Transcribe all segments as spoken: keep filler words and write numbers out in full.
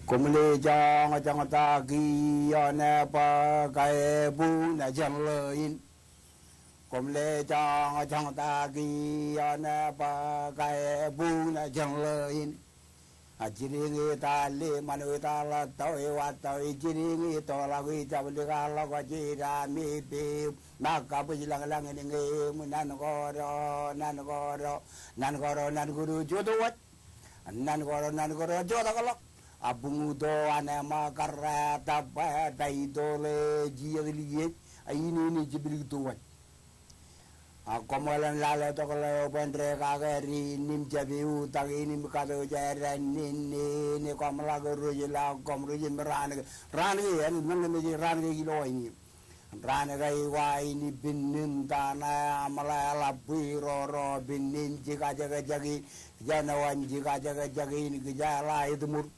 Koṃle joñjoñtaki ioon bōk ebuñ jān ḷō in. Koṃle joñjoñtaki ioon bōk ebuñ jān ḷō in. A jidiñ itaal ḷe, ṃanwe itaal ḷọk, tọwe wa tọwe, jidiñ itoḷọk, ijablikḷọk, jidami pim, ṃōk kabwij lañlañ in ñe eṃ, nan koro, nan koro, nan koro, nan koro, jotwōj. Nan koro, nan koro, jotwōj ḷọk. A buñuto an eṃ karreet, a bwe, bwe itoḷe, jijet liej, a in, in jiblik towōj. A koṃeḷan lale tok ḷeo bwe en dekake ri in im jab iutak in im katooj āindein in, in, in, koṃ ḷak rej ḷọk, koṃ rej im raan ke, raan ke, en men mejej raan ke ilo in. Raan ke eo in ipin in tana aṃ ḷe ḷap bwe roro pin in jikajekjek in, jān eo an jikajekjek in kijeḷā etmur.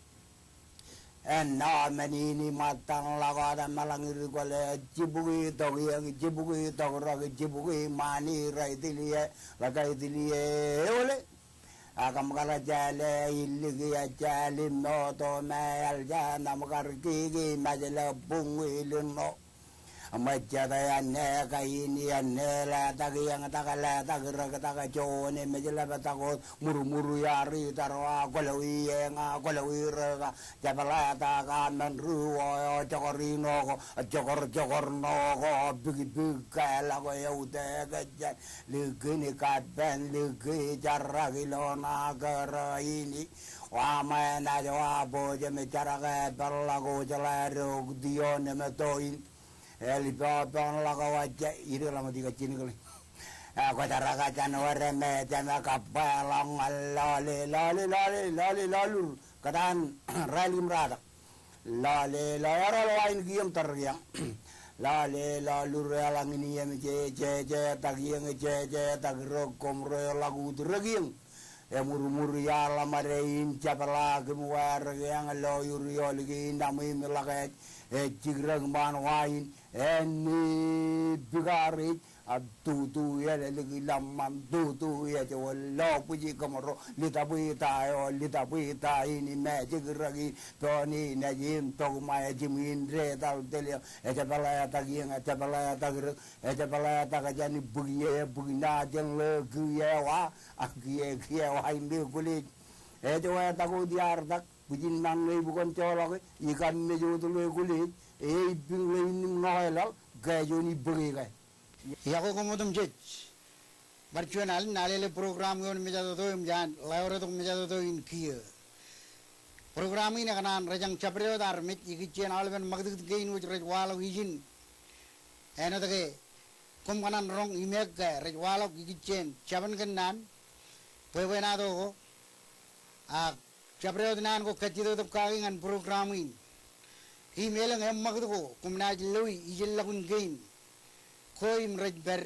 Āinwōt men in iṃōttan ḷọk wōt eṃṃan ḷọk ri kwōle, jibukwi tok iiō, jibukwi tok rōk, jibukwi ṃani rej tiliō, ḷe ke tiliō eole. Ak kōṃ kar jeḷā iliki ejjeḷ im moto me eḷ jān aṃ kar kiki mejle buñwilin ṇo. Ṃōjjāte āne kain, āne letak iiō, tak letak rōk, tak juon emej ḷap, tak wōt ṃurṃur iaar itarwa, kwōlọwi eña, kwōlọwi rōka, jab letak amen ruo eo, jokor ṇo ko, jokor, jokor ṇo ko, bikbik ke ḷọk eutiej jān likin kapen, liki jarak ilo ṇa kōrā in. Wa ṃōj naaj wa bōjām jarak e peḷḷọk wōj ḷe rok ioon eṃ to in. Eḷ ippān ḷọk wōj, ij ḷōmṇak kajjien kōḷ. Ak kwōjarrake jān wōr eṃ, eṃ kab bwe ḷọk ñan lọle, lọle, lọle, lọle, lọlur. Kōtaan rālik im ratak. Lọle, lọle, eroḷọk wa in kiiō im tōre kiiō. Lọle, lọlur eḷaññe in iiō im je, je, jetak iiō, je, jetak rōk, koṃ rej ḷọk ut rōk iiō. Eṃurṃur iaar ḷōṃade in jepḷaak im wārik eañ, lo ur iolik in aṃ im ḷak ej, ej jikrōk ṃaan wa in, āne bikaar ej, ak tutu eḷeḷe ḷōṃṃan, tutu ej wōt lo bwij kōmro, ḷitap ita eo, ḷitap ita in, im ej jikrōk in, pein in ej im tok ṃae, ej im in detal tele, ej pāletak iiō, ej pāletak rōk, ej pāletak jān bwiki e, bwiki ṇa jān ḷe kiiō wa, ak kiiō, kiiō wa im ekwōlej. Ej wetak wōt iaar tak, bwijin ṇaṇ ṇe bukon joḷọke, ikam mej wōt ḷe ekwōlej, e ipping ḷe in im ṇokeḷọk, ke juon ibōke ke. Iọkwe koṃ otemjej. Bar juon alen, Alele program ioon mejatoto im jān ḷeo retok mejatoto in kiiō. Program in ekōṇaan rejañ jabdewōt armej ikijjien aolepen ṃakūtkūt kein wōj rej waḷọk ijin. Āinwōt ke koṃ kōṇaan roñ im eok ke rej waḷọk ikijjien jabōn kōnnaan, bwebwenato ko, ak jabdewōt naan ko kajjitōk kaki ñan program in. Im elōñ eṃṃakūt ko koṃ naaj loe ijellọkun kein ko im rej pād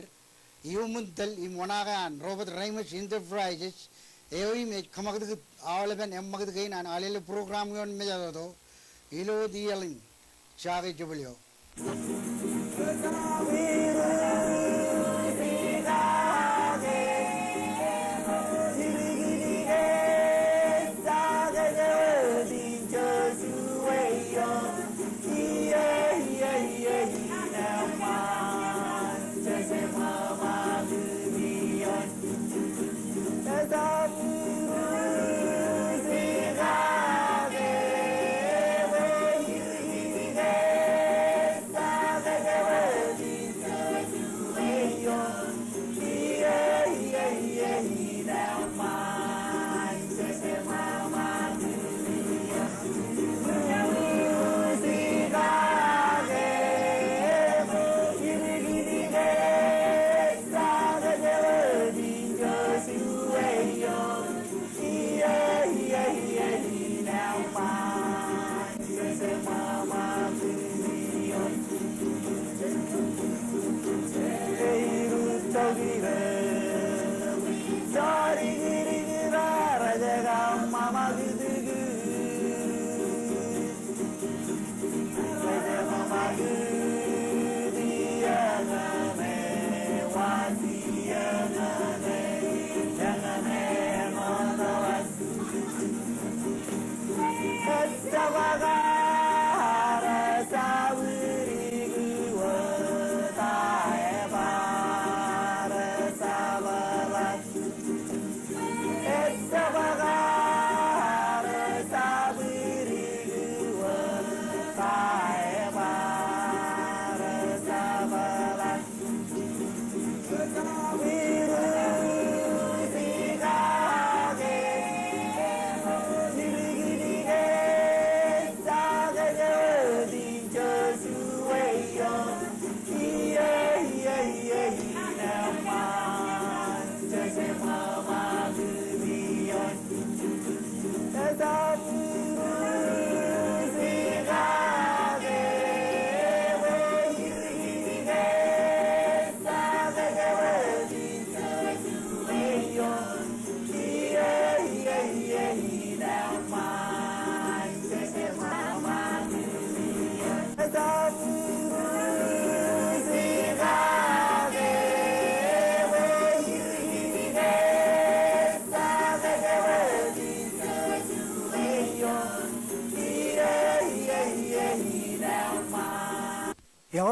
iuṃwin tōl im oṇaake an Robert Reimers Enterprises eo im ej kōṃakūtkūt aolepen eṃṃakūt kein an Alele program ioon mejatoto ilo wōt iaḷ in. Jake jebōl eo.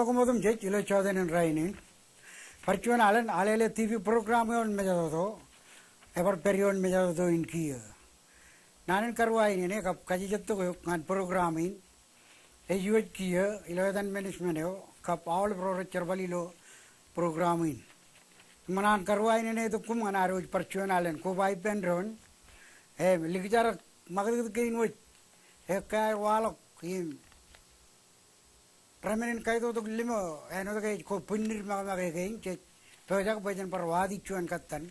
Koṃ otemjej ilo jọteen in rainin. Bar juon alen, alele TV program eo an Mejatoto, ebar pād ioon Mejatoto in kiiō. Naan in karuwainene kab kajejjet tok eok ñan program in ej iwōj kiiō ilo etan management eo kab aolep ro rej jerbal ilo program in. Im ñan karuwainene tok koṃ ñan ad wōj bar juon alen, koba ippān doon, im likjak ṃakūtkūt kein wōj, ekkā aer waḷọk im remenin kaitotok limo āinwōt ke ej ko bwinnid make make kein jej pojak bwe jen bar wāti juon kattan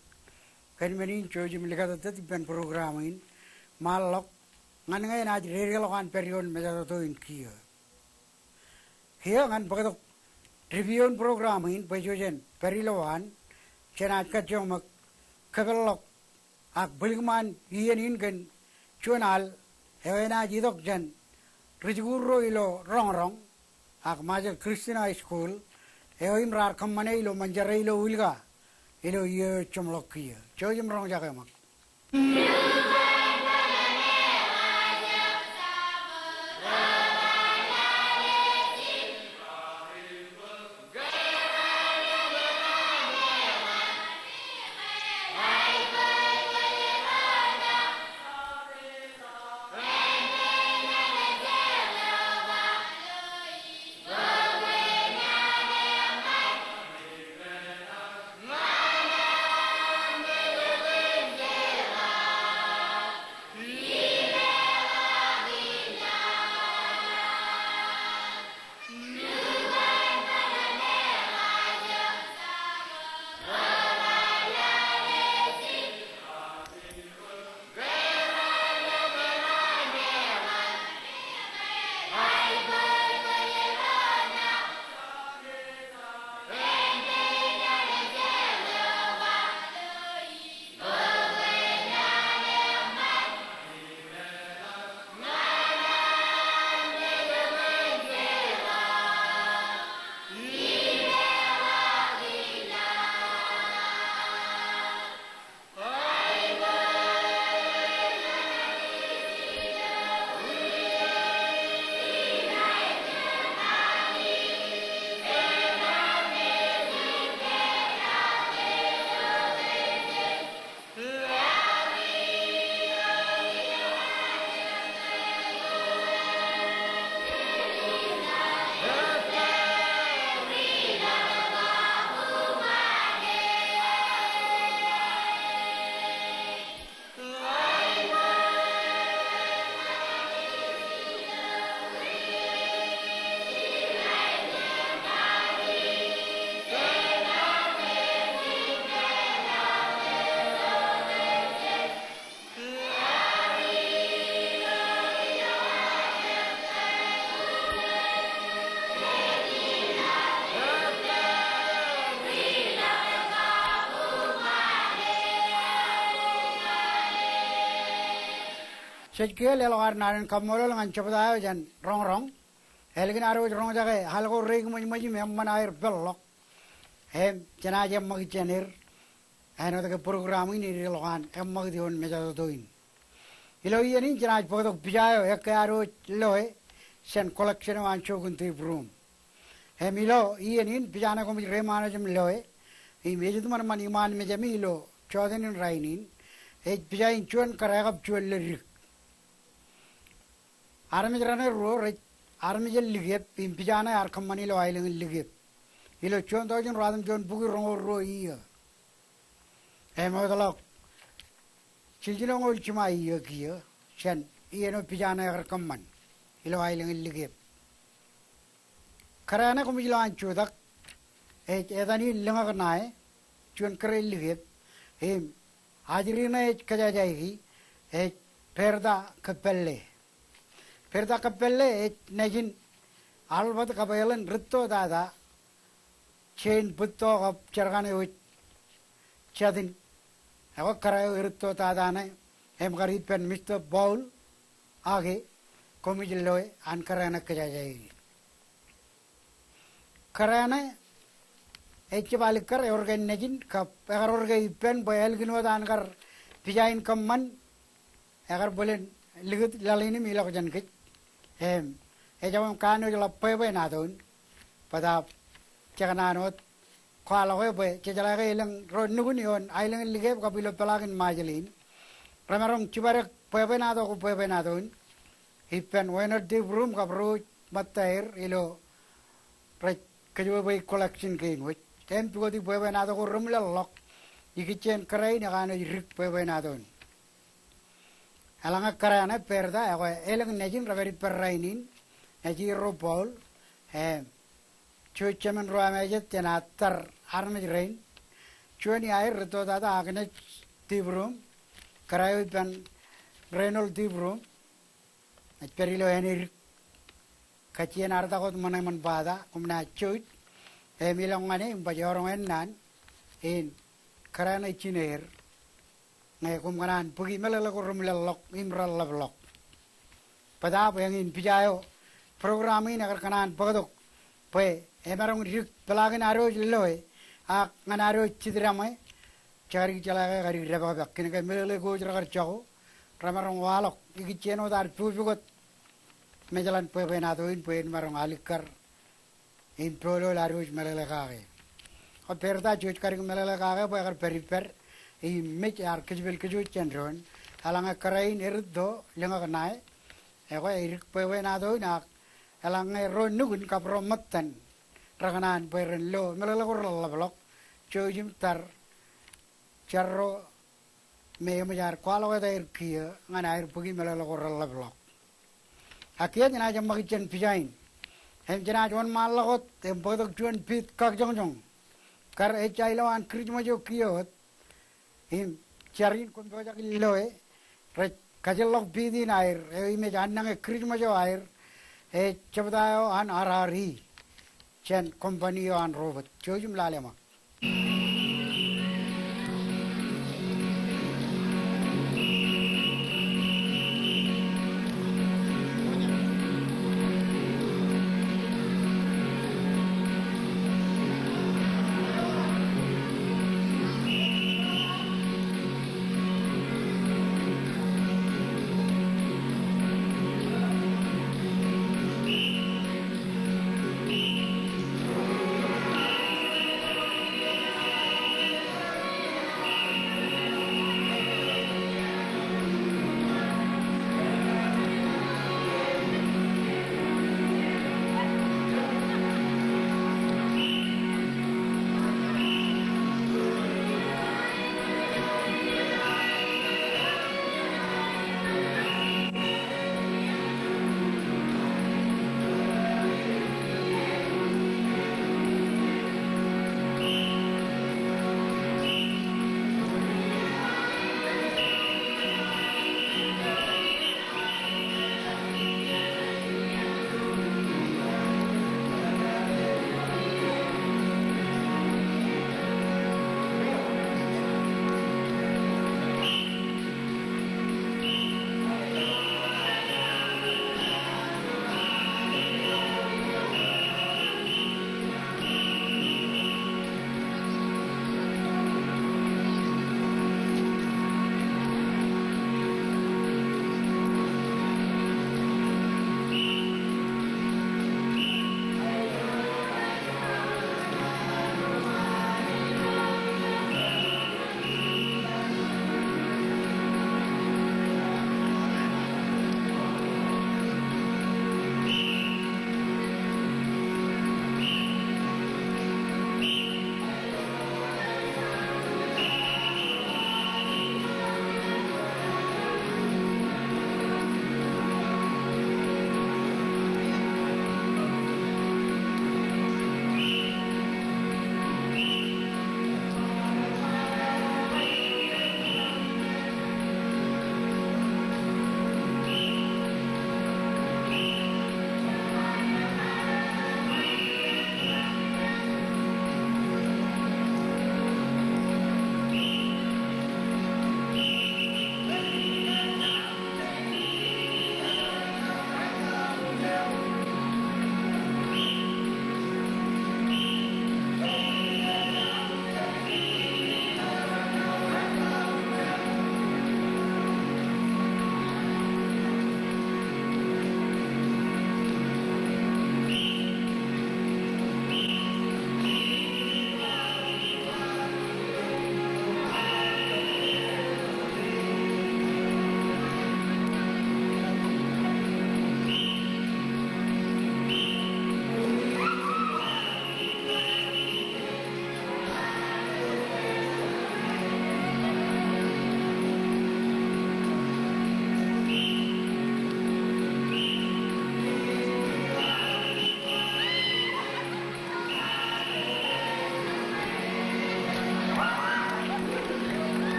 kōn men in jouj im likatōttōt ippān program in. Ṃaanḷọk ñan ñe enaaj dedeḷọk an pād ioon Mejatoto in kiiō. Kiiō ñan bōktok dipioon program in bwe jen pād ilowaan, jenaaj kajjioñ ṃōk kōpeḷḷọk ak bwilikṃaan iien in kōn juon al eo enaaj itok jān ri-jikuuḷ ro ilo roñroñ ak Ṃajeḷ Christian High School eo im raar kōṃṃane ilo Ṃajeḷ ilo Wūlka ilo iiō eo ej jeṃḷọk kiiō. Jouj im roñjake ṃōk. Jej kiiō leḷọk ad naan in kaṃṃoolol ñan jebta eo jān roñroñ. Ālikin ad wōj roñjake al ko reikiṃōjṃōj im eṃṃan aer peḷḷọk, im jenaaj eṃṃakūt jān er āinwōt ke program in ededeḷọk an eṃṃakūt ioon Mejatoto in. Ilo iien in jenaaj bōktok pija eo ekkā ad wōj loe jān collection eo an Joachim Deep Room. Im ilo iien in pija ṇe koṃij reiṃaanḷọk im loe im ej ṃōṇōṇō iṃaan mejāmi ilo jọteen in rainin, ej pija in juon kōrā kab juon ledik. Armej raṇe ruo rej armej in likep im pija ṇe ear kōṃṃan ilo aelōñ in likep. Ilo juon taujin ruatimjuon bukwi roñoul ruo iiō, im ewōtlọk jiljino ñoul jiṃa iiō kiiō jān iien eo pija ṇe ekar kōṃṃan ilo aelōñ in likep. Kōrā ṇe koṃij lo an jutak ej etan in Liñak Ṇae, juon kōrā in likep, im ajri ṇe ej kōjajaiki ej Berta Kōppālle. Berta Kōppālle ej nejin Albert kab Ellen Rūtto Tata, jān bōtto kab jerkan eo ej jatin. Ekwe kōrā eo Rūtto Tata ṇe im kar ippān Mister Paul Ake, koṃij loe an kōrā ṇe kōjajaiki. Kōrā ṇe ej jab alikkar ewōr ke nejin kab ekar wōr ke ippān bwe ālikin wōt an kar pija in kōṃṃan, ekar bōlen likūt laḷ in im ilọk jān kōj. Im ejabōm kanooj ḷap bwebwe natoon. Bōtaab jekōṇaan wōt kwaḷọk e bwe jejeḷā ke elōñ ro nukun ioon aelōñ in Likeb kab ilo peḷaakin Ṃajeḷ in remaroñ jibadek bwebwenato ko bwebwenato in ippān Wiener Deep Room kab ro ṃōttaer ilo rej kōjebwebweik collection kein wōj. Im pukot bwebwenato ko reṃwilaḷḷọk, ikijjien kōrā in ekanooj dik bwebwenato in. Eḷaññe kōrā ṇe, pād ita, ekwe elōñ nejin rej pād ippād rainin, nejin ro Paul, im jouj jemān ro amājet jān ad tar armej rein. Juon iaer rej tōtata Agnes Deep Room, kōrā eo ippān Reynold Deep Room, ej pād ilo ānedik. Kajjien armej wōt ṃōṇōṇō ṃōn bata, koṃ naaj jouj, im ilọk ñan e im baj eọroñ ennaan in kōrā ṇe ijin er. Ñe koṃ kōṇaan bōki meḷeḷe ko reṃwilaḷḷọk im reḷḷapḷọk. Bōtaab eñin pija eo program in ekar kōṇaan bōktok bwe emaroñ dik peḷaakin adwōj loe ak ñan adwōj jitdaṃe. Jekar ij jeḷā ke kar dik dāpakpak kōnke meḷeḷe ko wōj rekar jako remaroñ waḷọk ikijjien wōt ad pukpukot mejaḷan bwebwenato in bwe en maroñ alikkar im polo adwōj meḷeḷe kake. Ak pād ita, jouj kar dik meḷeḷe kake bwe ekar pād ippād im mej ear kōjepel kōj wōj jān doon. Eḷaññe kōrā in eritto, lōñak ṇae, ekwe dik bwebwenato in ak eḷaññe ro nukun kab ro ṃōttan rekōṇaan bwe ren lo meḷeḷe ko reḷḷapḷọk, jouj im tar jar ro me eṃōj ad kwaḷọk eta aer kiiō ñan aer bōki meḷeḷe ko reḷḷapḷọk. Ak kiiō jenaaj eṃṃakūt jān pija in im jenaaj wōnṃaanḷọk wōt im bōktok juon piit kakjoñjoñ kar ejja ilo an Kūrijṃōj eo kiiō wōt im jar in koṃ pojak in loe rej kajeḷḷọk piit in aer eo im ej annañe Kūrijṃōj eo aer ej jebta eo an R R E jān company eo an Robert. Jouj im lale ṃōk.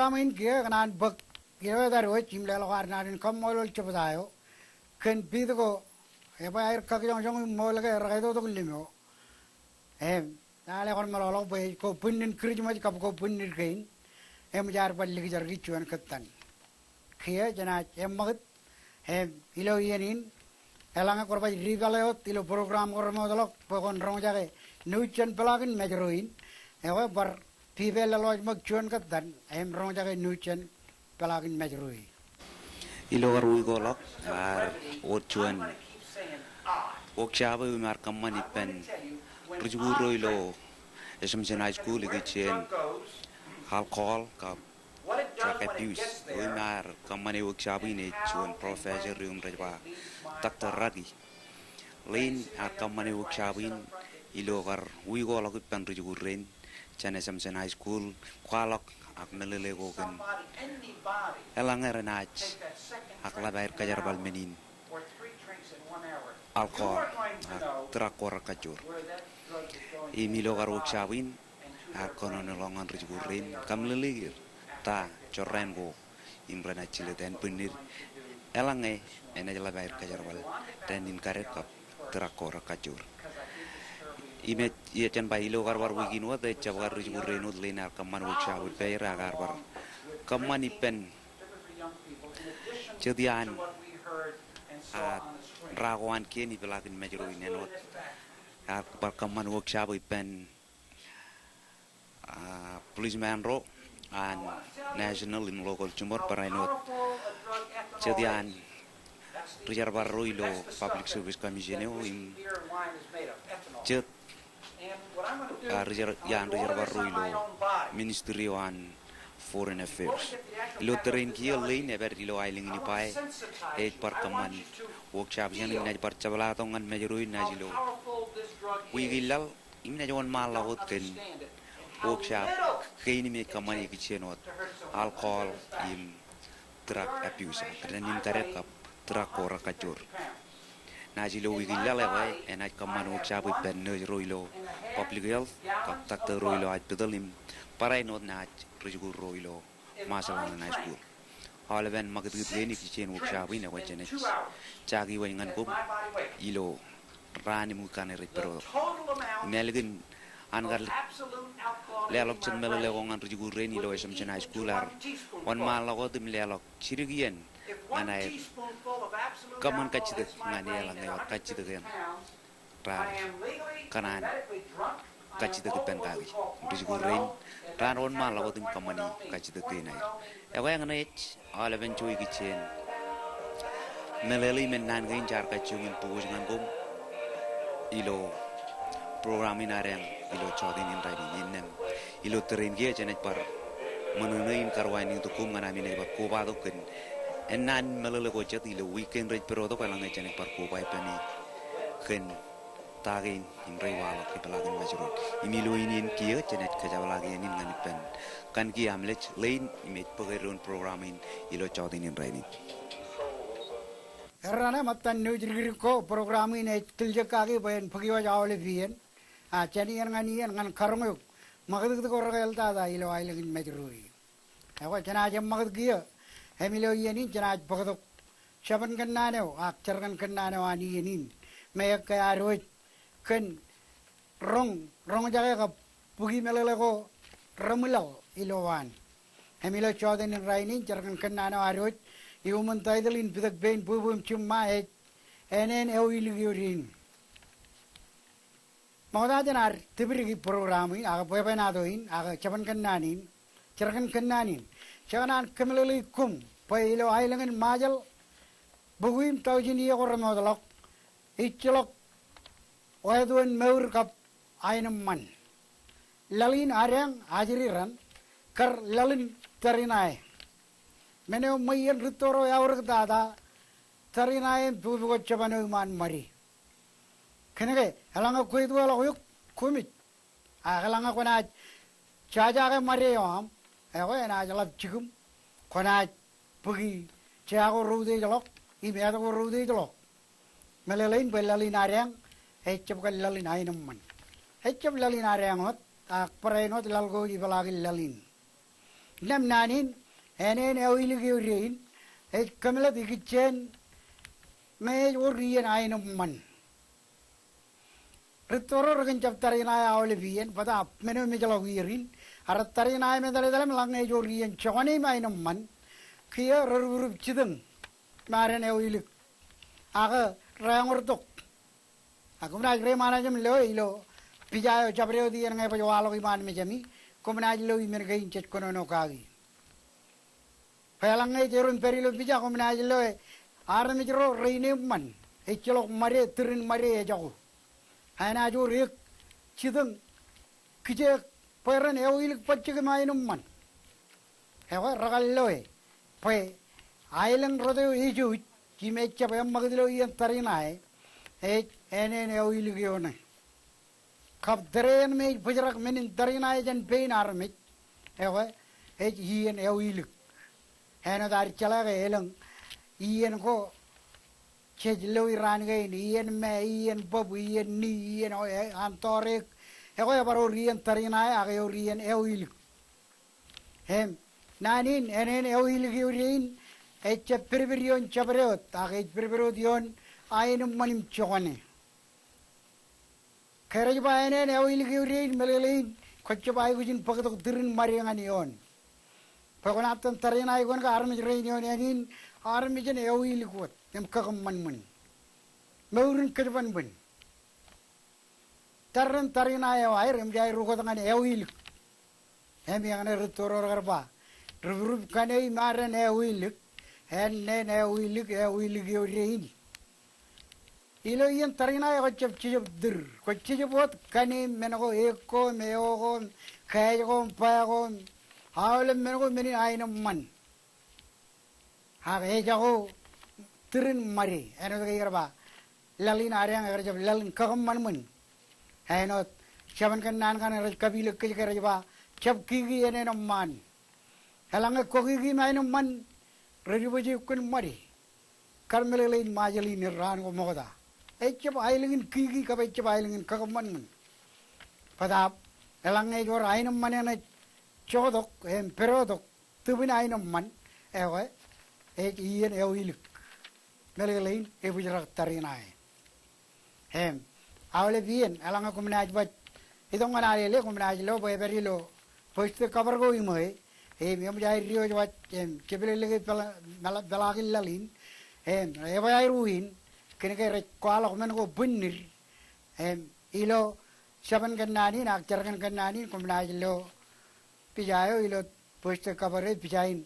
Amen. Kiiō kōṇaan bōk ilo etaer wōj im leḷọk ad naan in kaṃṃoolol jebta eo kōn piit ko ebwe aer kakjoñjoñ im ṃool ke erketok limeo. Im lale kōn meḷọkḷọk bwe ej ko bwinnin Kūrijṃōj kab ko bwinnin kein, eṃōj ad bar likjab kōj juon kōttan. Kiiō jenaaj eṃṃakūt im ilo iien in, eḷaññe kwōj bar dipeḷe wōt ilo program ko remootḷọk bwe kwōn roñjake news jān peḷaakin Mājro in, ekwe bar dipeḷḷọk wōj ṃōk juon kōttan im roñjake news jān peḷaakin Mājro in. Ilo kar wiik ko ḷọk ear wōt juon workshop eo im ear kōṃṃan ippān rijikuuḷ ro ilo Assumption High School ikijjien alcohol kab drug abuse. Eo im ear kōṃṃane workshop in ej juon professor eo im rej ba Doctor Raki. Ḷein ear kōṃṃane workshop in ilo kar wiik ko ḷọk ippān rijikuuḷ rein jān Assumption High School, kwaḷọk ak meḷeḷe ko kōn eḷaññe renaaj ak ḷap aer kōjerbal men in alcohol ak drug ko rekajjoor. Im ilo kar workshop in ear kōnono ḷọk ñan rijikuuḷ rein, kōmeḷeḷeik er ta jorrāān ko im renaaj jilōt ānbwinnid eḷaññe enaaj ḷap aer kōjerbal dān in kadek kab drug ko rekajjoor. Im ej, ej jān ba ilo kar bar wiik in wōt ej jab kar rijikuuḷ rein wōt ḷein ear kōṃṃan workshop ippāer ak ear bar kōṃṃan ippān jet iaan a, ra ko an kien ipeḷaakin Mājro in āinwōt. Ear bar kōṃṃan workshop ippān a, policeman ro an national im local jiṃor barāinwōt jet iaan rijerbal ro ilo Public Service Commission eo im jet a, rijer-, iaan rijerbal ro ilo ministry eo an Foreign Affairs. Ilo tōre in kiiō ḷein ej pād ilo aelōñ in Ebeye, ej bar kōṃṃan workshop jān im naaj bar jepḷaaktok ñan Mājro in naaj ilo wiik in laḷ im naaj wōnṃaanḷọk wōt kōn workshop kein im ej kōṃṃane ikijjien wōt alcohol im drug abuse, dān in kadek kab drug ko rekajjoor. Naaj ilo wiik in laḷ ekwe enaaj kōṃṃan workshop ippān nurse ro ilo public health kab doctor ro ilo hospital im barāinwōt naaj rijikuuḷ ro ilo Marshall Islands High School. Aolepen ṃakūtkūt kein ikijjien workshop in ekwe jenaaj jaki wōj ñan koṃ ilo raan im wiik kaṇe rej pād wōt. Im ālikin an kar leḷọk jet meḷeḷe ko ñan rijikuuḷ rein ilo Assumption High School ear wōnṃaanḷọk wōt im leḷọk jidik iien ñan aer kōṃṃan kajjitōk ñan e eḷaññe ewōr kajjitōk eṇ raar kōṇaan kajjitōk ippān kaki. Rijikuuḷ rein raar wōnṃaanḷọk wōt im kōṃṃani kajjitōk kein aer. Ekwe eñṇe ej aolepen jo ikijjien meḷeḷe im ennaan kein jaar kajjioñ in pukot ñan koṃ ilo program in adeañ ilo jọteen in rainin. Innām ilo tōre in kiiō jenaaj bar ṃōṇōṇō in karuwainektok koṃ ñan ami naaj bar kobatok kōn ennaan meḷeḷe ko jet ilo wiik kein rej pād wōt ekwe eḷaññe jenaaj bar koba ippāmi kōn ta kein im rej waḷọk ipeḷaakin Mājro in. Im ilo iien kiiō jenaaj kōjepḷaak iien in ñan ippān kaṇ kiiō Amlej ḷein im ej bōk eddoin program in ilo jọteen in rainin. Erraṇe ṃōttan news dikdik ko, program in ej tiljek kaki bwe en bōk iwōj aolep iien. A jān iien ñan iien ñan karoñ eok ṃakūtkūt ko rekāāl tata ilo aelōñ in Mājro in. Ekwe jenaaj eṃṃakūt kiiō im ilo iien in jenaaj bōktok jabōn kōnnaan eo ak jerkōn kōnnaan eo an iien in me ekkā ad wōj kōn roñ, roñjake kab bukwi meḷeḷe ko reṃwilaḷ ilo waan. Im ilo jọteen in rainin jerkōn kōnnaan eo ad wōj iuṃwin taitōḷ in Pitōk Pein Bwebwe im Jiṃṃa ej Āneen Eo Ilikiod In. Ṃokta jān ad tipdiki program in ak bwebwenato in ak jabōn kōnnaan in, jerkōn kōnnaan in, jekōṇaan kōmeḷeḷeik koṃ bwe ilo aelōñ in Ṃajeḷ bukwi im taujin iiō ko remootḷọk ijjeḷọk wāween mour kab aenōṃṃan. Laḷ in adeañ ajri raṇ kar laḷ in tariṇae. Men eo ṃwe iien rūtto ro eaorōk tata tariṇae im pukpukot jabōn eo iṃaan ṃade. Kōnke eḷaññe kweitweḷọk eok koṃij ak eḷaññe kwōnaaj jajake ṃade eo aṃ, ekwe enaaj ḷap jikiṃ, kwōnaaj bōki jea ko reutiejḷọk im etan ko reutiejḷọk. Meḷeḷein bwe laḷ in adeañ ejjab kar laḷ in aenōṃṃan. Ejjab laḷ in adeañ wōt, ak barāinwōt laḷ ko ej ipeḷaakin laḷ in. Innām naan in, ānen eo ilik eo dein ej kōmmeḷeḷe ikijjeen ñe ej wōr iien aenōṃṃan. Ritoro rekōn jab tariṇae aolep iien, bōtaab men eo mejḷọk ier in, ak tariṇae im etal etal im eḷaññe ej wōr iien jokwane im aenōṃṃan, kiiō rerubrup jitōñ ṃaden eo ilik. Ak reañor tok. Ak koṃ naaj reiṃaanḷọk im loe ilo pija eo jabdewōt iien ñe baj waḷọk iṃaan mejāmi, koṃ naaj lo men kein jej kōnono kaki. Bwe eḷaññe ej erom pād ilo pija, koṃ naaj loe armej ro rein eṃṃan, ejjeḷọk ṃade, tūrin ṃade ejako. Enaaj wōr eok jitōñ kijeek bwe ren eo ilik bajjek im aenōṃṃan. Ekwe, rekar loe bwe aelōñ rot eo ejouj im ejjab eṃṃakūt ilo iien tariṇae ej ānen eo ilik eo ṇe. Kab tōre eṇ me ej bōjrak men in tariṇae jān pein armej, ekwe, ej iien eo ilik. Āinwōt ad jeḷā ke elōñ iien ko jej loi raan kein, iien me, iien bōb, iien ni, iien o, e, an tọọr eō. Ekwe, ebar wōr iien tariṇae ak ewōr iien eo ilik. Im naan in, ānen eo ilik eo dein ejjab pedped ioon jabdewōt, ak ej pedped wōt ioon aenōṃṃan im jokwane. Ke rej ba ānen eo ilik eo dein, meḷeḷein kwōj jab aikuj in bōktok tūrin ṃade ñan eoon. Bwe kwōnaaj itōn tariṇae kwōn ke armej rein eoon ānin, armej in eo ilik wōt im kakōṃṃan ṃōn. Mour in kōjban ṃōn. Tar ren tariṇae eo aer, eṃōj aer ukōt ñan eo ilik. Im eñṇe ritoro rekar ba, ribwirib kaṇe iṃaan eo ilik, ānen eo ilik, eo ilik eo dein. Ilo iien tariṇae kwōj jab jejab tūr, kwōj jejab wōt kaṇe men ko, eok ko, eo ko, kāāj ko, ba ko, aolep men ko men in aenōṃṃan. Ak ejako tūrin ṃade, āinwōt ke ikar ba, laḷ in adeañ ekar jab laḷ in kakōṃṃan ṃōn. Āinwōt jabōn kōnnaan kaṇ rej kapilōk kōj ke rej ba, jab kiki ānen eṃṃaan. Eḷaññe kwōkiki im aenōṃṃan, rej bōk eok kōn ṃade. Kar meḷeḷein Ṃajeḷ in raan ko ṃokta. Ejjab aelōñ in kiki kab ejjab aelōñ in kakōṃṃan ṃōn. Bōtaab, eḷaññe ej wōr aenōṃṃan eṇ ej joktok, im pedotok, tūbin aenōṃṃan, ekwe, ej iien eo ilik. Meḷeḷein ebōjrak tariṇae. Im, aolep iien, eḷaññe koṃ naaj baj itok ñan Alele, koṃ naaj lo bwe epād ilo bōjtōk kabar ko iṃōe, im, eṃōj aer diwōj waj, im, jepeleleke peḷa-, meḷa-, peḷaakin laḷ in, im, ebaj aer uwin, kōnke rej kwaḷọk men ko bwinnid, im, ilo jabōn kōnnaan in, ak jerkōn kōnnaan in, koṃ naaj lo pija eo ilo bōjtōk kabar eo, pija in,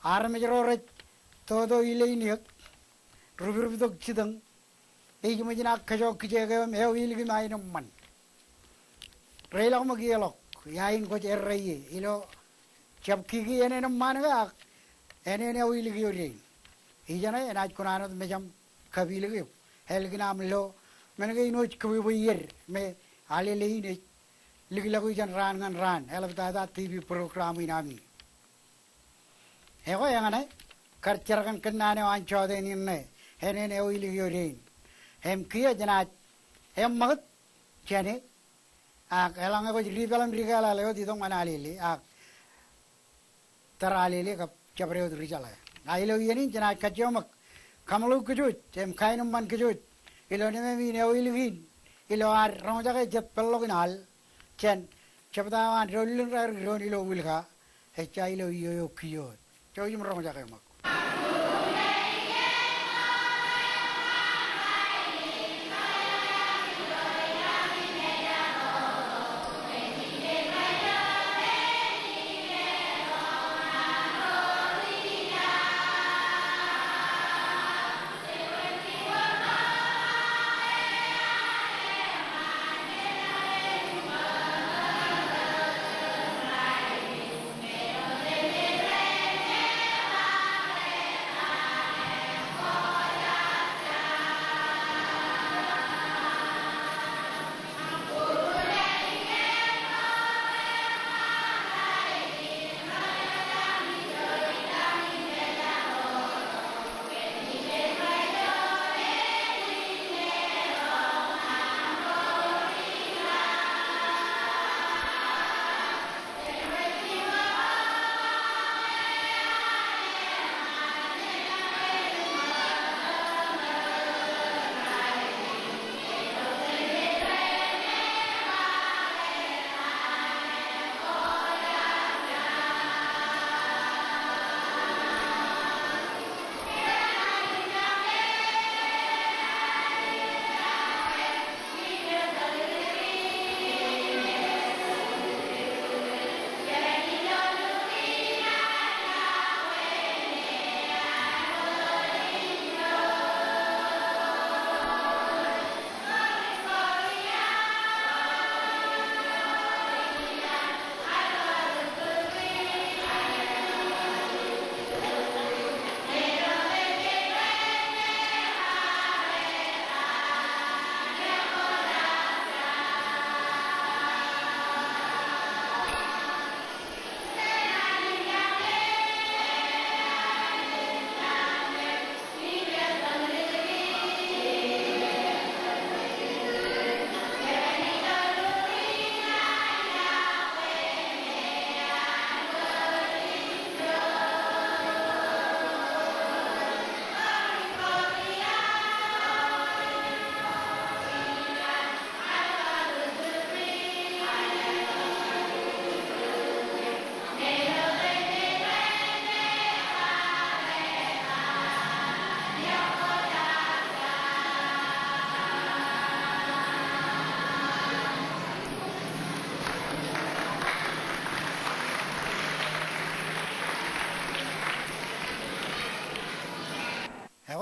armej ro rej toto ilein eōk, ribwiribtok jitōñ, ej ṃōj in ak kōjọ kijeek eo im eo ilik im aenōṃṃan. Reilọk ṃōk ieḷọk, ia in kwōj errā ie, ilo jab kiki ānen eṃṃaan ke ak ānen eo ilik eo dein. Ijeṇe enaaj kōṇaan wōt mejaṃ kapilōk eok. Ālikin aṃ lo men kein wōj kōbwebwe ier me Alele in ej likḷọk ijeṇ raan ñan raan, eḷaptata TV program in ami. Ekwe eñṇe, kar jerkōn kōnnaan eo an jọteen in ṇe, ānen eo ilik eo dein. Im kiiō jenaaj eṃṃakūt jāne, ak eḷaññe kwōj dipeḷ im dikeḷāḷe wōt itok ñan Alele, ak tar Alele kab jabdewōt ri jeḷā. A ilo iien in jenaaj kajjioñ ṃōk kaṃḷọk kōj wōj, im kaenōṃṃan kōj wōj ilo nemāmi in eo ilik in, ilo ad roñjake jet peḷḷọk in al, jān jebta eo an doon lōñ raar doon ilo Wilka, ejja ilo iiō eo kiiō wōt. Jouj im roñjake ṃōk.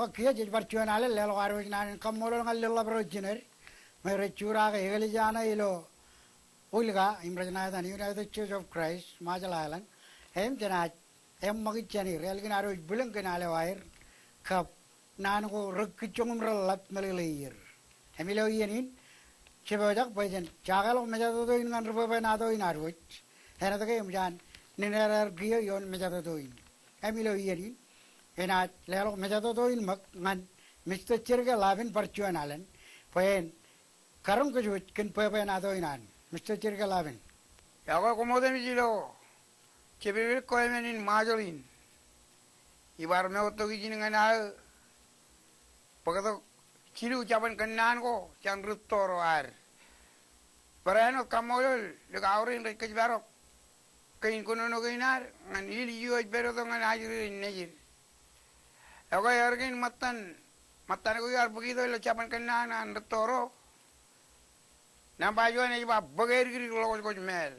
Kiiō jej bar juon alen leḷọk ad wōj naan in kaṃṃoolol ñan lōḷḷap ro jined me rej jurak eklejia ṇe ilo Ulka im rej ṇa etan United Church of Christ, Marshall Islands, im jenaaj eṃṃakūt jān er ālikin ad wōj bwilōñ kōn al eo aer kab naan ko rekijjoñ im reḷḷap meḷeḷeier. Im ilo iien in, jepojak bwe jen jakeḷọk mejatoto in ñan ri bwebwenato in ad wōj, āinwōt ke eṃōj an nine ro kiiō ioon mejatoto in. Im ilo iien in, enaaj leḷọk mejatoto in ṃōk ñan Mister Jerke Lapin bar juon alen bwe en karoñ kōj wōj kōn bwebwenato in an. Mister Jerke Lapin. Iọkwe koṃ otemjej ilo jepelpel ko emān in Marshall in. Ibar moottok ijin ñan aō bōktok jilu jabōn kōnnaan ko jān rūtto ro ad. Barāinwōt kaṃṃoolol likao rein rej kōjparok kein kōnono kein ad ñan ilju eo ej pād tok ñan ajri rein nejid. Ekwe erkein ṃōttan, ṃōttan ko iar bōk ito ilo jabōn kōnnaan an rūtto ro. Nōṃba juon ej ba bōk edikdik ḷọkjkōj māāl.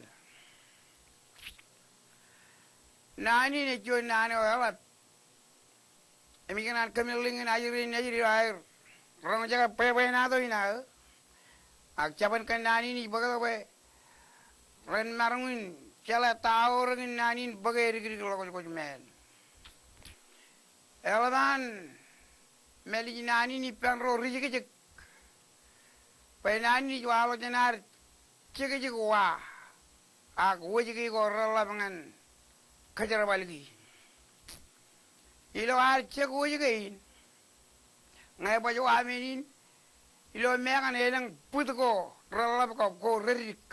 Naan in ej juon naan eo eḷap. Im ikōṇaan kōmeḷeḷe ñan ajri rein nejid ilo aer roñjake bwebwenato in aō. Ak jabōn kōnnaan in ij bōktok bwe ren maroñ in jeḷā ta eo rein naan in bōk edikdik ḷọkjkōj māāl. Eḷap an mālij naan in ippān ro rijekjek bwe naan in ej waḷọk jān ad jekjek wa ak wōjke ko reḷḷap ñan kōjerbal ki. Ilo ad jek wōjke in, ñe baj wa men in, ilo mekan elōñ bwid ko reḷḷap kab ko reddik.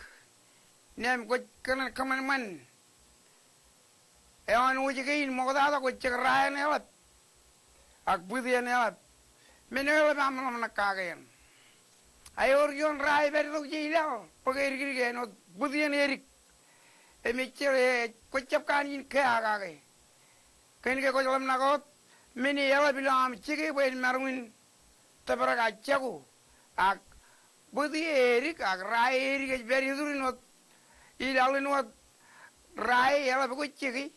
Im kwōj kōṇaan kōṃanṃan eoon wōjke in ṃokta tok kwōj jek ra eṇ eḷap ak bwid eṇ eḷap. Men eo eḷap aṃ ḷōmṇak kake eṇ. Ak ewōr juon ra ej pād tok jeḷā bōk edikdik āinwōt bwid eṇ edik. Im ejjeḷā, kwōj jab kanooj in kea kake. Kōnke kwōj ḷōmṇak wōt men eo eḷap ilo aṃ jeke bwe en maroñ in tōprak ak jako. Ak bwid eo edik ak ra eo edik ej pād iturin wōt, ilaḷ in wōt ra eo eḷap kwōj jeke.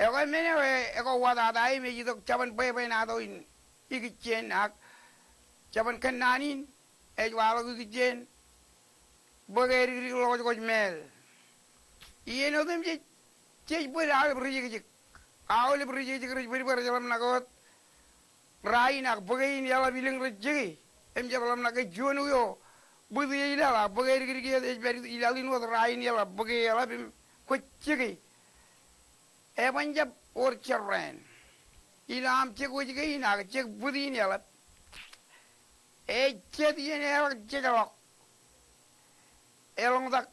Ekwe men eo ekwe watata im ej itok jabōn bwebwenato in ikijjien ak jabōn kōnnaan in ej waḷọk ikijjien bōk edikdik ḷọkjkōj māāl. Iien otemjej jej bōd aolep rijekjek. Aolep rijekjek rej bōd bwe rej ḷōmṇak wōt ra in ak bōke in eḷap ilōñ rej jeke. Im jab ḷōmṇak ke juon wōt eo bwid eo ilaḷ ak bōke edikdik eo ej pād ilaḷ in wōt ra in eḷap bōke eḷap im kwōj jeke. Eban jab wōr jorrāān ilo aṃ jek wōjke in ak jek bwid in eḷap. Ej jet iien eḷak jejḷọk. Eḷoñtak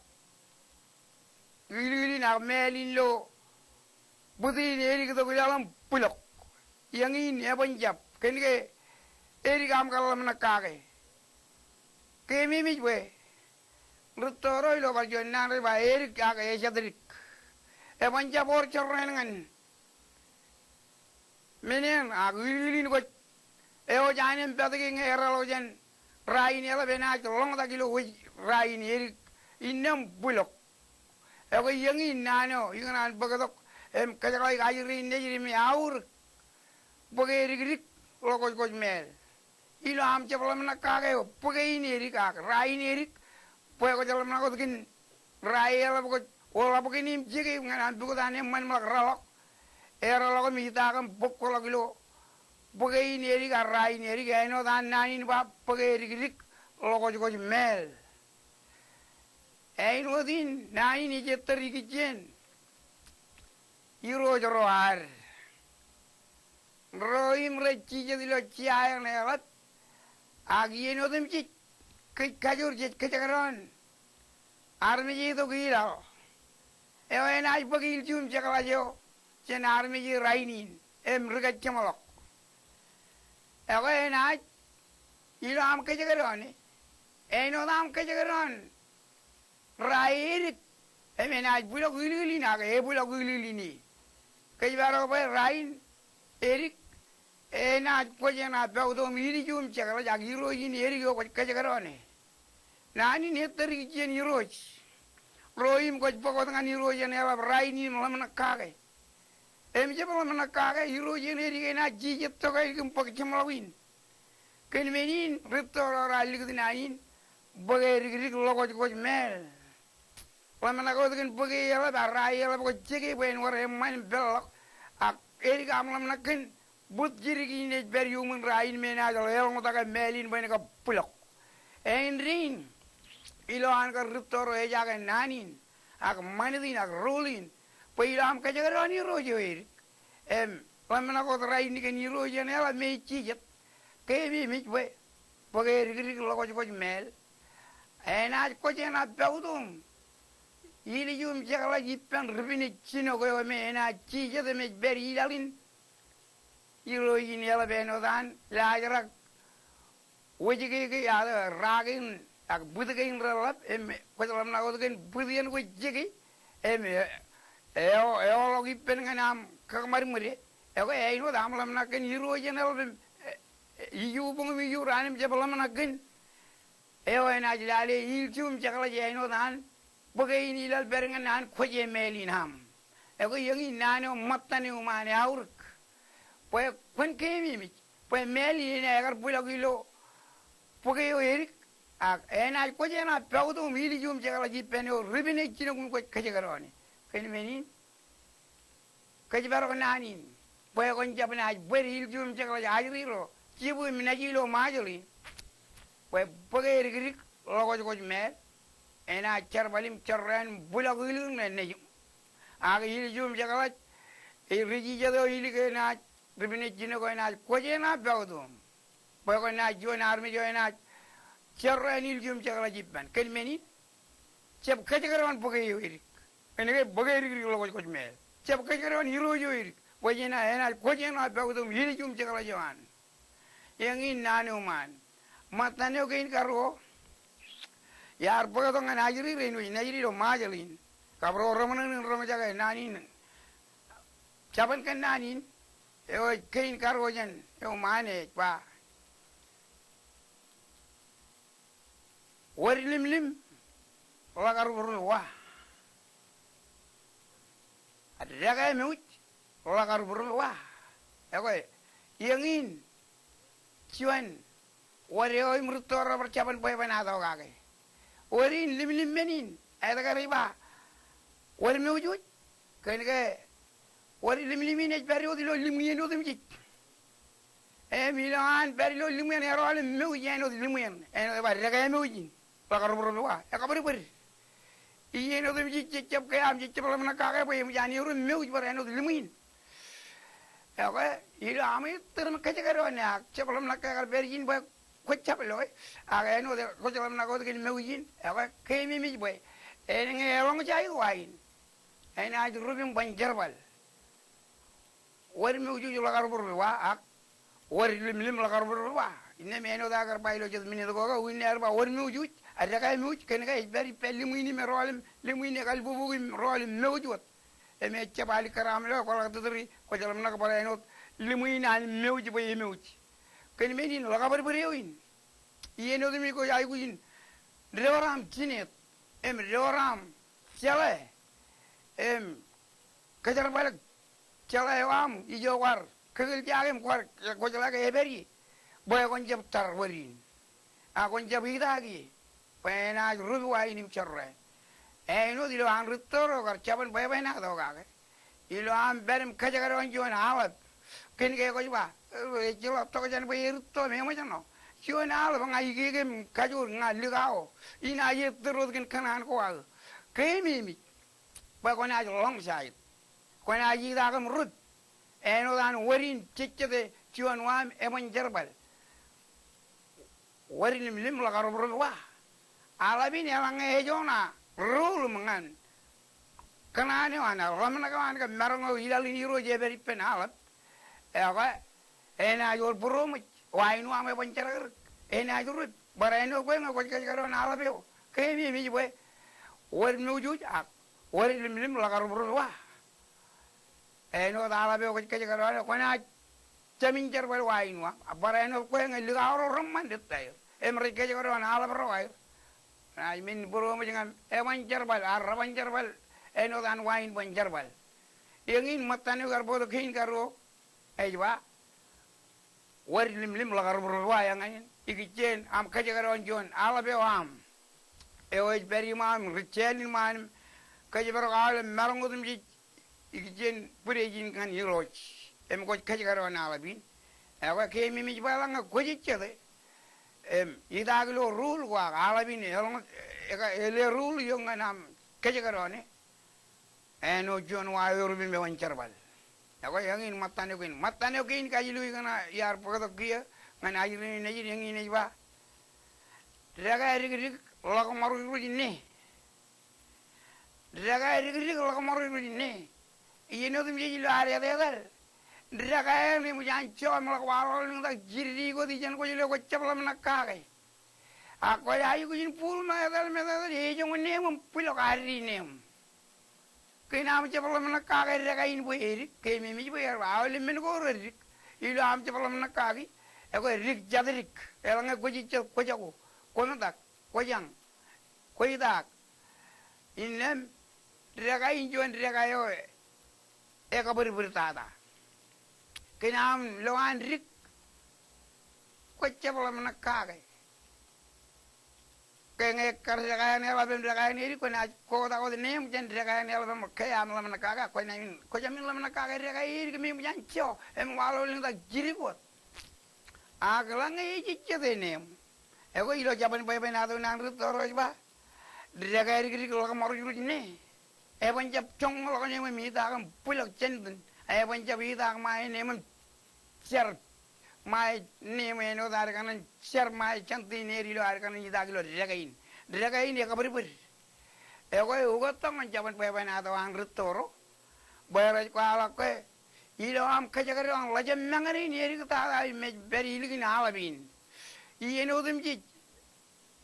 ilwilin ak mālin lo bwid in edik tok ilaḷ im bwilọk. Iọkwe in eban jab kōnke edik aṃ kar ḷōmṇak kake. Keememej bwe rūtto ro ilo bar juon naan rej ba edik ak ejatdik. Eban jab wōr jorrāān ñan men eṇ ak ilwilin kwōj ewōj an empatik ñe ereḷọk jān ra in eḷap enaaj ḷoñtak ilo wōj ra in edik innām bwilọk. Ekwe iọkwe in naan eo ikōṇaan bōktok im kōjeḷāik ajri rein nejid im eaorōk bōke edikdik ḷọkjkōj māāl. Ilo aṃ jab ḷōmṇak kake bōke in edik ak ra in edik bwe kwōj ḷōmṇak wōt kōn ra eo eḷap kwōj oḷapkōn im jeke ñan aṃ pukot an eṃṃanṃōḷọk reḷọk. Ereḷọk im itaak im bōkḷọk ilo bōke in edik ak ra in edik āinwōt an naan in ba bōke edikdik ḷọkjkōj māāl. Āinwōt in naan in ej ettōr ikijjien irooj ro ad. Ro im rej jijet ilo jea eṇ eḷap. Ak iien otemjej kōj kajoor jej kōjekdọọn armej eo itok ilaḷ eo enaaj bōk ilju im jekḷaj eo jān armej eo rainin im ri kajjeṃḷọk. Ekwe enaaj ilo aṃ kōjekdọọn e, āinwōt aṃ kōjekdọọn ra eo edik im enaaj bwilọk ilwilin ak ebwilọk ilwilin e. Kōjparok bwe ra in edik enaaj kwōj eṇ aō pọuto im ilju im jekḷaj ak irooj in edik eo kwōj kōjekdọọn e. Naan in ettōr ikijjien irooj ro im kwōj bōk wōt ñan irooj eṇ eḷap rainin im ḷōmṇak kake. Im jab ḷōmṇak kake, Irooj eṇ edik enaaj jijet tokālik im bōk jeṃḷọkin. Kōn men in, rūtto ro raar likūt naan in, bōk edikdik ḷọkọjkọj māāl. Ḷōmṇak wōt kōn bōk eḷap, a raar eḷap ko jeke bwe en wōr eṃṃan im peḷḷọk. Ak edik aṃ ḷōmṇak kōn bōt jidik in ej pād iuṃwin rainin me enaaj eḷọñtake māāl in bwe en kab bwilọk. Āindein, ilo an kar rūtto ro ejake naan in, ak ṃanit in, ak rule in, bwe ilo aṃ kōjekdọọn Irooj eo edik. Im, ḷōmṇak wōt rainin kōn Irooj eṇ eḷap me ej jijet. Keememej bwe, bōk edikdik ḷọkọjkọj māāl. Enaaj kwōj eṇ a pāwūtoom ilijuṃ jekḷaj ippān ri-pine jinok eo me enaaj jijet im ej pād ilaḷ in Irooj in eḷap āinwōt an laajrak wōjke ke, a, rak in, ak bwit kein reḷap, im kwōj ḷōmṇak wōt kōn bwit iien ko jeke, im e, eo, eoḷọk ippān ñan aṃ kakōṃadṃōde. Ekwe āinwōt aṃ ḷōmṇak kōn Irooj eṇ eḷap im, e, e, iju boñ im iju raan im jab ḷōmṇak kōn eo enaaj lale ilju im jekḷaj āinwōt an bōk e in ilaḷ pād ñan an kwōj e māāl in aṃ. Ekwe eñin naan eo ṃōttan eo iṃaan eaorōk. Bwe kwōn keememej bwe māāl in enaaj kar bwilọk ilo bōk eo edik, ak enaaj kwōj eṇ a pāwūtoom ilijuṃ jekḷaj ippān eo ri-pine jinok im kwōj kōjekdọọn e. Kōn men in, kōjparok naan in, bwe kwōn jab naaj bōd ilju im jekḷaj ajri ro, jibū im naji ilo Ṃajeḷ in, bwe bōk edikdik ḷọkọjkọj māāl, enaaj jerbal im jorrāān bwilọk ilikin ṇe nejiṃ. Ak ilju im jekḷaj, e, ri-jijet eo ilik enaaj, ri-pine jinok eo enaaj kwōj eṇ a pāwūtoom. Bwe kwōnaaj juon armej eo enaaj jorrāān ilju im jekḷaj ippān. Kōn men in, jab kōjekdọọn bōk eo edik. Kōnke bōk edikdik ḷọkọjkọj māāl. Jab kōjekdọọn Irooj eo edik. Bwe enaaj, enaaj kwōj eṇ a pāwūtoom ilju im jekḷaj eo an. Eñin naan eo iṃaan. Ṃōttan eo kein karuo. Iar bōktok ñan ajri rein wōj, ajri ro Ṃajeḷ in. Kab ro reṃōṇōṇō in reṃōjake naan in. Jabōn kōn naan in. Eo ej kein karuo jān eo iṃaan ej ba, wōd limlim ḷōkarūpūrup wa. Dekā mouj ḷōkarūpūrup wa. Ekwe, eñin juon wōd eo im rūtto ro bar jabōn bwebwenato kake. Wōd in limlim men in, etke rej ba wōd mouj wōj? Kōnke wōd limlim in ej pād wōt ilo limwien otemjej. Im ilo an pād ilo limwien, erọọl im mouj āinwōt limwien. Āinwōt ej ba dekā mouj in ḷōkarūpūrup wa, ekabwidbwid. Iien otemjej jej jab ke aṃ jej jab ḷōmṇak kake bwe eṃōj an erom mouj bar āinwōt limwien. Ekwe, ilo aṃ ettōr im kōjekdọọn e ak jab ḷōmṇak ke ekar pād ijin bwe kwōj jab lo e. Ak āinwōt kwōj ḷōmṇak wōt kōn mouj in. Ekwe, keememej bwe en ñe eḷọñjaik wa in, enaaj rup im ban jerbal. Wōd mouj wōj ḷōkarūpūrup wa ak wōd limlim ḷōkarūpūrup wa. Innām āinwōt aō kar ba ilo jet minit ko ke, unin aer ba wōd mouj wōj, a dekā mouj, kōnke ej pād ippān limwien im erọọl im limwien ekalbubuk im rọọl im mouj wōt. Im ejjab alikkar aṃ lo, kwōḷak tōtōri, kwōj ḷōmṇak bar āinwōt limwien an mouj bwe emouj. Kōn men in ḷōkabwidbwid eo in. Iien otemjej kwōj aikuj in door aṃ jinet im door aṃ jeḷā im kōjerbal jeḷā eo aṃ ijo kwaar kōkōljake im kwaar kwōjeḷā ke epād ie, bwe kwōn jab tar wōd in. Ak kwōn jab itaak ie, bwe enaaj rup wa in im jorrāān. Āinwōt ilo an rūtto ro kar jabōn bwebwenato kake. Ilo aṃ pād im kōjekdọọn juon aḷap. Kōnke kwōj ba, ejjeḷọk tokjān bwe erūtto im eṃōjṇọ. Juon aḷap ña ikeke im kajoor ña likao. Inaaj ettōr wōt kōn kōṇaan ko aō. Keememej bwe kwōnaaj ḷọñjaid. Kwōnaaj itaak im rup. Āinwōt an wōd in jejjete juon wa im eban jerbal. Wōd limlim ḷōkarūpūrup wa. Aḷap in eḷaññe ejoñan rule im ñan kōṇaan eo an, ḷōmṇak eo an kab maroñ eo ilaḷ in Irooj ej pād ippān aḷap. Ekwe, enaaj wōr būroṃōj, wa in wa im eban jerkakrak. Enaaj rup, bar āinwōt kwe ñe kwōj kōjekdọọn aḷap eo. Keememej bwe wōd mouj wōj ak wōd limlim ḷōkarūpūrup wa. Āinwōt aḷap eo kwōj kōjekdọọn e, kwōnaaj jāmin jerbal wa in wa. Bar āinwōt kwe ñe likao ro reṃṃan detto aer im rej kōjekdọọn aḷap ro aer. Kwōnaaj men būroṃōj ñan eban jerbal, ak reban jerbal āinwōt an wa in ban jerbal. Eñin ṃōttan eo kar bōktok kein karuo ej ba, wōr limlim ḷōkar būruwa eñin, ikijjien aṃ kōjekdọọn juon aḷap eo aṃ. Eo ej pād iṃaan im ri jān iṃaan im kōjparok aolep maroñ otemjej ikijjien bwidej in ñan Irooj. Im kwōj kōjekdọọn aḷap in. Ekwe keememej bwe eḷaññe kwōjejjete im itaak ilo rule ko ak aḷap in eḷọñ, eka, ele rule eo ñan aṃ kōjekdọọn e, āinwōt juon wa eo rup im eban jerbal. Ekwe eñin ṃōttan eo kein. Ṃōttan eo kein kajiloi kōn iar bōktok kiiō ñan ajri in nejid, eñin ej ba, dekā dikdik ḷōkṃaroñroñ ne. Dekā dikdik ḷōkṃaroñroñ ne. Iien otemjej ilo ad etetal, dekā eṇ eṃōj an jo im ḷak waḷọk lōñtak jidik wōt ijeṇ kwōj lo kwōj jab ḷōmṇak kake. Ak kwōj aikuj in bōk ṃōk etal im etetal, ejoñan neeṃ im bwilọk ad di neeṃ. Kein aṃ jab ḷōmṇak kake dekā in bwe edik, keememej bwe ear ba aolep men ko redik ilo aṃ jab ḷōmṇak kaki. Ekwe dik jatdik, eḷaññe kwōjejjet, kwōjako, kwōmetak, kwōjañ, kwōitaak. Innām dekā in juon dekā eo ekabwidbwid tata. Kein aṃ lo an dik, kwōj jab ḷōmṇak kake. Ke ñe ekkar dekā eṇ eḷap im dekā eṇ edik, kwōnaaj kotak wōt neeṃ jān dekā eṇ eḷap im ke aṃ ḷōmṇak kake, kwōj amin, kwōj amin ḷōmṇak kake dekā edik im eṃōj an jo im waḷọk lōñtak jidik wōt. Ak eḷaññe ejejjet neeṃ, ekwe ilo jabōn bwebwenato in an rūtto ro ej ba, dekā dikdik ḷōkṃaroñroñ ne. Eban jab joñoul ḷọk neeṃ im itaak im bwilọk jān iten. Eban jab itaak ṃae neeṃ im jar ṃae neeṃ āinwōt ad kōṇaan jar ṃae jān iten ilo ad kōṇaan itaak ilo dekā in. Dekā in ekabwidbwid. Ekwe ukōt tok ñan jabōn bwebwenato an rūtto ro bwe rej kwaḷọk ke ilo aṃ kōjekdọọn ḷōjab mañōr in edik tata im ej pād ilikin aḷap in. Iien otemjej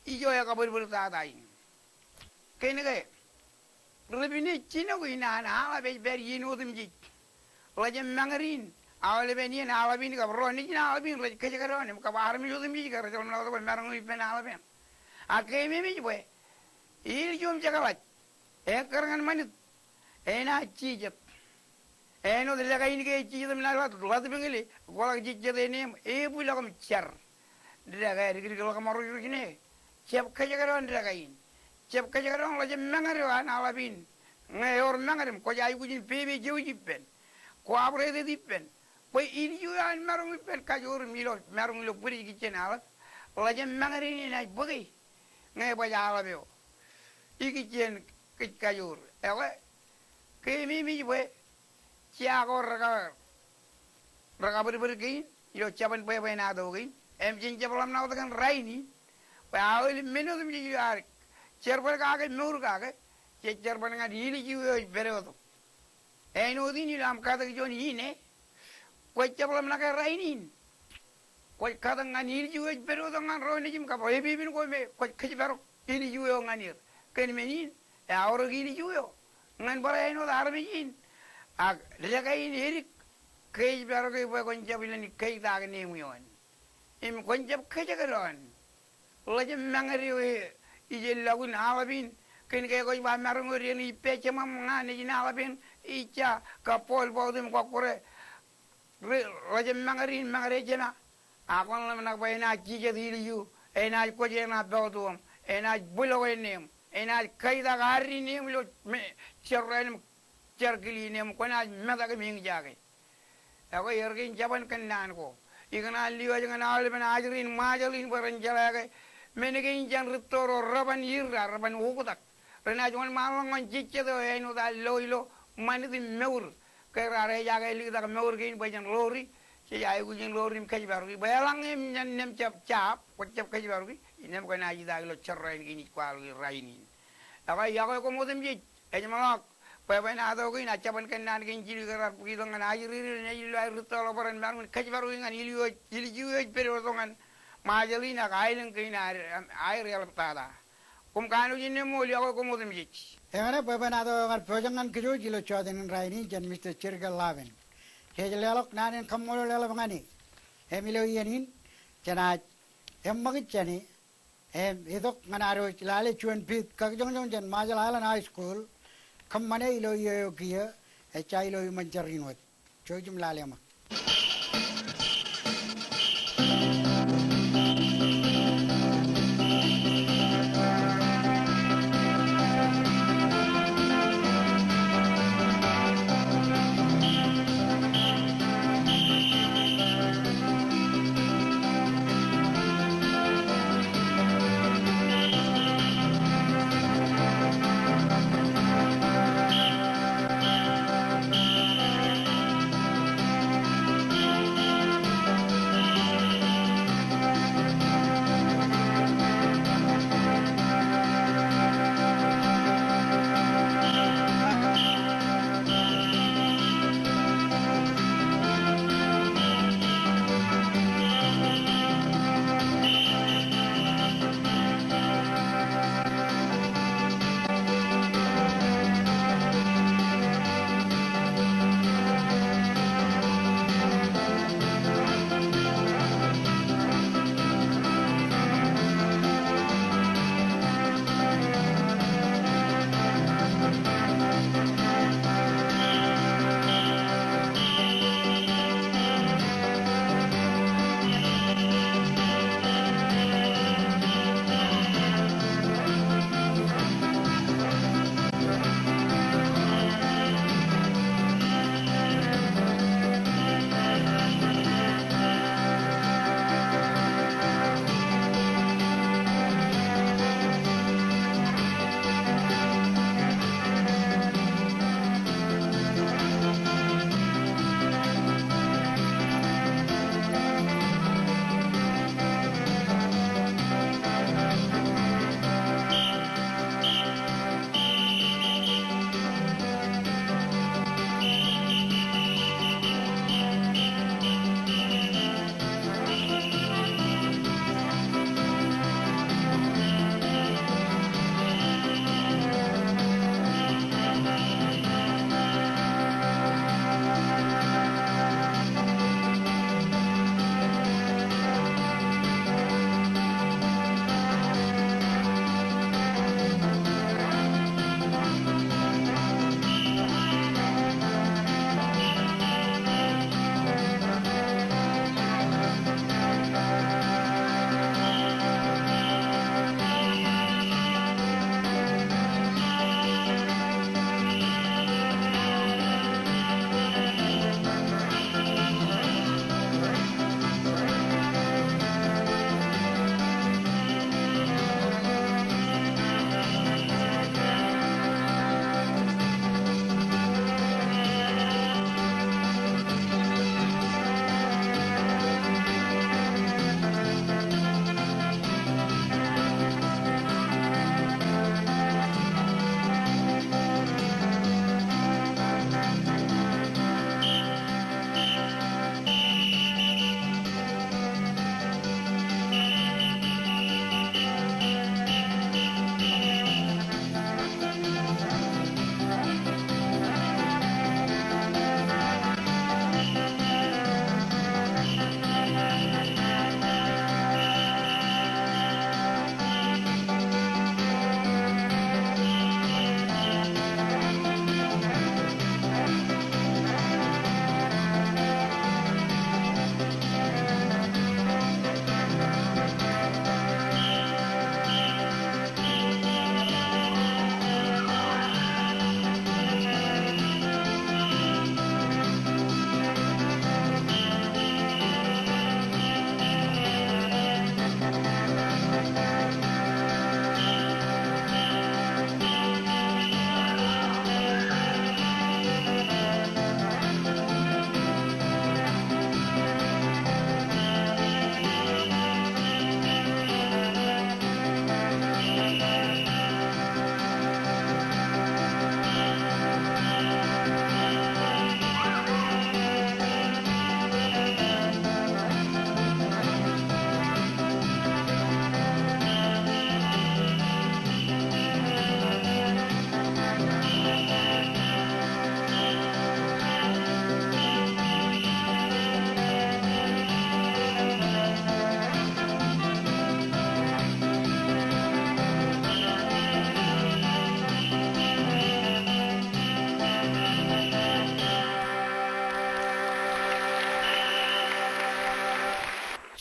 ijo ekabwidbwid tata in. Kōnke ri-pine jino in an aḷap ej pād iien otemjej. Ḷōjab mañōr in, aolepen iien aḷap in kab ro nejin aḷap in rej kōjekdọọn im kab armej otemjej ke rej ḷōmṇak wōt bwe maroñ ippān aḷap eṇ. Ak keememej bwe ilju im jekḷaj ekkar ñan ṃanit enaaj jijet. Āinwōt dekā in ke ej jijet im naaj ḷat, ḷatpeñle, kwōḷak jejjet neeṃ, ebwilọk im jar. Dekā dikdik ḷōkṃaroñroñ ne. Jab kōjekdọọn dekā in. Jab kōjekdọọn ḷōjab mañōr eo an aḷap in. Ñe ewōr mañōr im kwōj aikuj in pepe jouj ippān, cooperate ippān, bwe ilju eo an maroñ ippān kajoor im ilo maroñ ilo bwidej ikijjien aḷap, ḷōjab mañōr in enaaj bōke ñe ebaj aḷap eo ikijjien kōj kajoor. Ekwe keememej bwe jea ko reka, rekabwidbwid kein ilo jabōn bwebwenato kein, im jen jab ḷōmṇak wōt kōn rainin bwe aolep men otemjej ilo ad jerbal kake, mour kake, jej jerbal ñan ilju eo ej pād wōt. Āinwōt in ilo aṃ katak juon ine, kwōj jab ḷōmṇak e rainin. Kwōj katak ñan ilju eo ej pād wōt ñan ro nejim kab epepen ko me kwōj kōjparok ilju eo ñan er. Kōn men in, eaorōk ilju eo ñan barāinwōt armej in. Ak dekā in edik, kōjparoki bwe kwōn jab ilen kōjtaak neeṃ ioon im kwōn jab kōjekdọọn ḷōjab mañōr eo ej ilọk in aḷap in. Kōn ke kwōj ba maroñ eo dein ippa jemām ña nejin aḷap eṇ, ija kab ball baut im kọkkure. Ri, ḷōjab mañōr in mañōr e jema. Ak kwōn ḷōmṇak bwe enaaj jijet ilju, enaaj kwōj eṇ aō baut ioom, enaaj bwilọk e neeṃ, enaaj kōjtaak ad di neeṃ ilo me, jerọin im jerkili neeṃ, kwōnaaj metak im eñjake. Ekwe er kein jabōn kōnnaan ko. Ikōṇaan lewōj ñan aolepen ajri in Ṃajeḷ in bwe ren jeḷā ke men kein jān rūtto ro reban irra, reban oktak. Renaaj wōnṃaanḷọk ñan jejjet eo āinwōt ad lo ilo ṃanit im mour. Ke raar ejaake liktak mour kein bwe jen ḷoori, jej aikuj in ḷoori im kōjparoki. Bwe eḷaññe eṃōj an neeṃ jab, jab, kwōj jab kōjparoki, innām kwōnaaj itaak ilo jerọin kein ij kwaḷọk rainin. Ekwe, iọkwe koṃ otemjej, ej ṃōḷọk bwebwenato kein ak jabōn kōnnaan kein jilu ke raar bōk itok ñan ajri ro nejin ilo aer rūttoḷọk bwe ren maroñ in kōjparoki ñan ilju eo, ilju eo ej pād wōt ñan Ṃajeḷ in ak aelōñ kein aer, aer eḷap tata. Koṃ kanooj innām ṃool, iọkwe koṃ otemjej. Eñṇe bwebwenato eo kar pojak ñan kōj ilo jọteen in rainin jān Mister Jerikal Lapen. Jej leḷọk naan in kaṃṃoolol eḷap ñan e. Im ilo iien in, jenaaj eṃṃakūt jān e im itok ñan ad wōj lale juon piit kakijoñjoñ jān Marshall Islands High School kōṃṃane ilo iiō eo kiiō, Ejja ilo iṃōn jar in wōt. Jouj im lale ṃōk.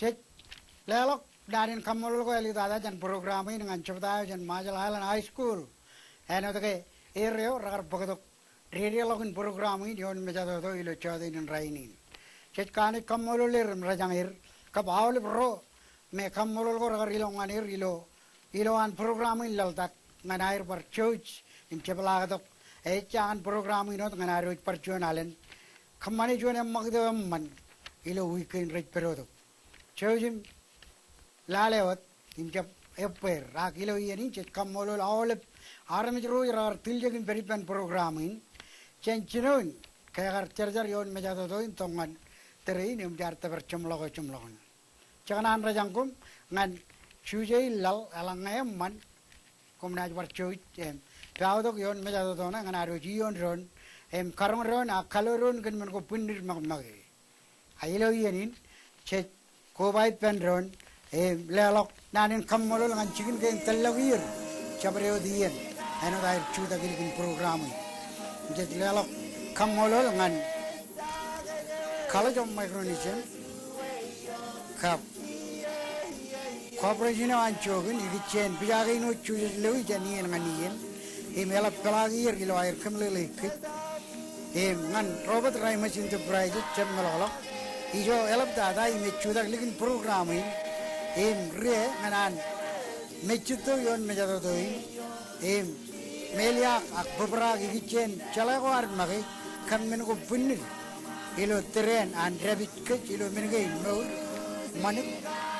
Jej leḷọk naan in kaṃṃoolol ko āliktata jān program in ñan jebta eo jān Marshall Islands High School āinwōt ke er eo rekar bōktok dedeḷọk in program in ioon mejatoto ilo jọteen in rainin. Jej kanooj kaṃṃoolol er im rejañ er kab aolep ro me kaṃṃoolol ko rekar ilọk ñan er ilo ilo an program in laḷtak ñan aer bar jouj im jepḷaaktok ejja an program in wōt ñan ad wōj bar juon alen kōṃṃane juon eṃṃakūt eo eṃṃan ilo wiik kein rej pād wōt. Jouj im lale wōt im jab ebbeer. Ak ilo iien in jej kaṃṃoolol aolep armej ro rekar tiljek im pād ippān program in jān jinoin ke ekar jarjar ioon mejatoto in tok ñan tōre in im jaar tōpar jeṃḷọk eo jeṃḷọkin. Jekōṇaan rejañ koṃ ñan Juje in laḷ eḷaññe eṃṃan koṃ naaj bar jouj im paotok ioon mejatoto ṇe ñan ad wōj iioon doon im karoñ doon ak kalo doon kōn men ko bwinnid ṃakṃake. A ilo iien in jej koba ippān doon im leḷọk naan in kaṃṃoolol ñan jikin kein tōllọk iier jabdewōt iien āinwōt aer jutak ilikin program in. Jej leḷọk kaṃṃoolol ñan College of Micronesian kab corporation eo an jookin ikijjien pija kein wōj Joseph Lewis jān iien ñan iien im eḷap peḷaak ier ilo aer kōmeḷeḷeik kōj. Im ñan Robert Reimers Enterprises jab meḷọkḷọk ijo eḷaptata im ej jutak likin program in im rie ñan an mejjitto ioon mejatoto in im meḷeḷeik ak bōbraak ikijjien jeḷā ko ad make kab men ko bwinnid ilo tōre in an dāpij kōj ilo men kein mour, ṃanit,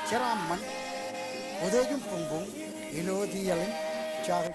jeraaṃṃan, utiej im buñbuñ ilo wōt iaḷ in jako